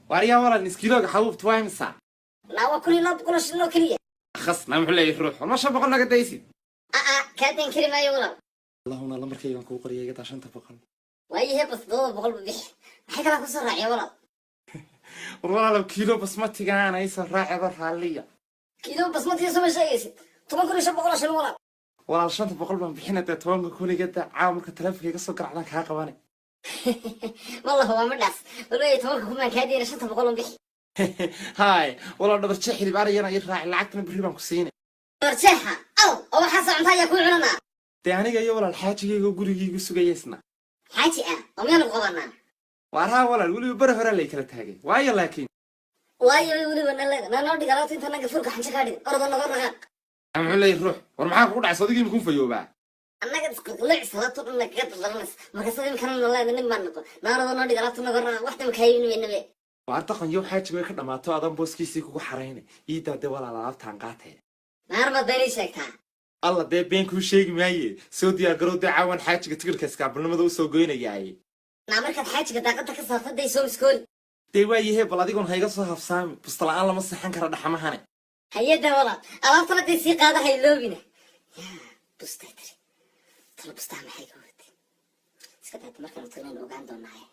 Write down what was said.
Waaryaa walaal, niskiilooga xabuubta waa imisa? Naa waa 1200 oo shilin oo keliya. Khas naa, muxuu leeyahay ruux? Warma 500 naga daysid? Aa, kaa dayn kari maayo, walaal. Allahuna, lambarkaygaan kuu qoriyay, igadaa 500. Waayahe, bas 700 bu bixi. Maxay kalaa kusoo raaciya, walaal? War walaalow, kiilo basmatigaana isoo raaceba, raalliya. Kiilo basmatiga soo ma sheegaysid? 10,500 oo shilin, walaal. Walaal, 500 baan bixina dee, 10,000 igada. Caawa marka taleefonka iga soo garacdaan kaa qabane. Wallah waa madhaas walweeye, 10,000 baan kaa deyna, 500 un bixi. Haay walaal, dhabar jeex hilib ariyana ii raaci, lacagtana berri baan ku siinay. Barjeexa aw oo waxaa cunta ayaa kuu cunanaa? Dee aniga iyo walaal xaajigayga gurigiigu sugayeysna. Xaaji ah oo miyaanu qabanaa? Waar haa walaal, weliba beri horaa lay kala taagay, waayo laakiin. Waayo weliba naleeda naa noo dhig alaabta inta naga furka xanjo kaa dhigin, orada naga dhaqaaq. Muxuu leeyahay ruux? War maxaa kugu dhacay? Sodigii makun fayoobaa? Annaga isqilqilic salaabto dhan nagaga daldalanaysa, markaasa imkana naleeda nin baan noqon. Naarada noo dhig alaabta, naga dhaqaaq, wax dama kaayibin weynabe. Waar daqan yow, xaajiga way ka dhammaato, adan booskiisii kugu xaraynay. Iidaa dee walaal, alaabtaan qaatee. Naar baad beenay sheegtaa. Alla dee been kuu sheegi maaye, soo diyaar garow dee, caawan xaajiga tigirka iskaabulnimada usoo goynayaaye. Naa markaad xaajiga daaqada ka saarta day soo miskooli. Dee waayahee, bal adigoon hayga soo habsaami, busta la'aan lama seexan kara dhaxamahane. Hayada walaal, alaabtana dee sii qaada, hayloobina. Yaa bustay tiri talo, bustaa maxay ka wadatay? Iska daata, markaan tagnaynu ogaan doonaaye.